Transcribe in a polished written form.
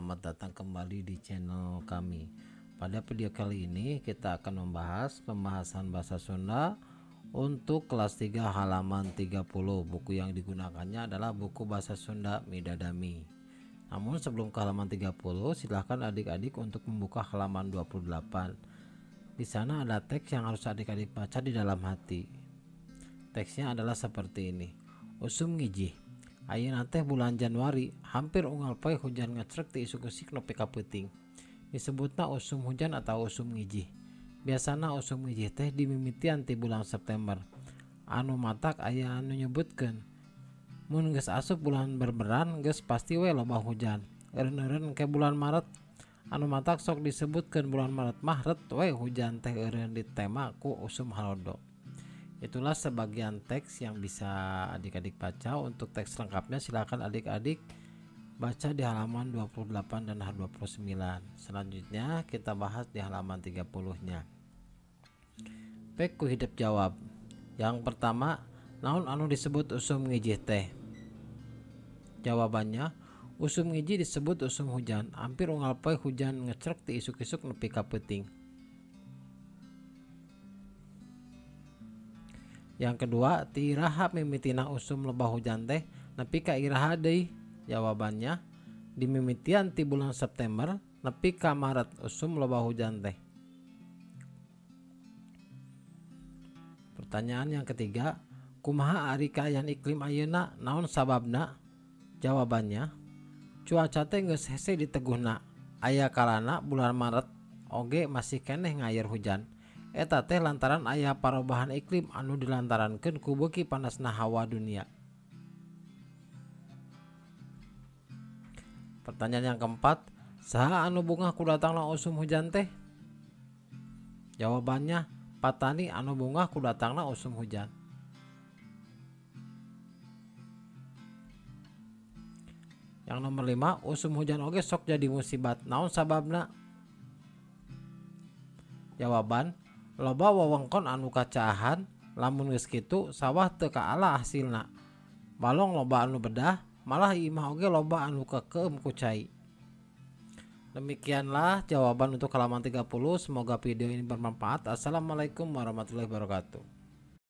Selamat datang kembali di channel kami. Pada video kali ini kita akan membahas pembahasan bahasa Sunda untuk kelas 3 halaman 30. Buku yang digunakannya adalah buku bahasa Sunda Midadami. Namun sebelum ke halaman 30, silahkan adik-adik untuk membuka halaman 28. Di sana ada teks yang harus adik-adik baca di dalam hati. Teksnya adalah seperti ini. Usum ngijih. Ayeuna teh bulan Januari, hampir unggal poe hujan ngecrek ti isuk-isuk nepi ka peuting. Disebutna usum hujan atau usum ngijih. Biasana usum ngijih teh dimimitian ti bulan September. Anu matak aya anu nyebutkeun mun geus asup bulan berberan geus pasti we loba hujan. Eureun-eureun ke bulan Maret. Anu matak sok disebutkeun bulan Maret mah ret we hujan teh eureun ditema ku usum halodo. Itulah sebagian teks yang bisa adik-adik baca. Untuk teks lengkapnya silakan adik-adik baca di halaman 28 dan 29. Selanjutnya kita bahas di halaman 30-nya. Pek ku hidup jawab. Yang pertama, naon anu disebut usum ngijih teh? Jawabannya, usum ngijih disebut usum hujan. Hampir unggal poe hujan ngecrek ti isuk-isuk nepi ka peuting. Yang kedua, ti iraha mimitina usum loba hujan teh nepi ka iraha deui? Jawabannya, dimimitian ti bulan September nepi ka Maret usum loba hujan teh. Pertanyaan yang ketiga, kumaha ari kaayaan iklim ayeuna, naon sababna? Jawabannya, cuaca teh geus hese diteguhna. Aya kalana bulan Maret oge masih keneh ngayer hujan. Eta teh lantaran aya parobahan iklim anu dilantarankeun ku beuki panasna hawa dunia. Pertanyaan yang keempat, saha anu bungah ku datangna usum hujan teh? Jawabannya, patani anu bungah ku datangna usum hujan. Yang nomor 5, usum hujan oge sok jadi musibat. Naon sababna? Jawaban, loba wewengkon anu kacaahan, lamun geus kitu sawah teu kaala hasilna. Balong loba anu bedah, malah imah oge loba anu kekeum ku cai. Demikianlah jawaban untuk halaman 30. Semoga video ini bermanfaat. Assalamualaikum warahmatullahi wabarakatuh.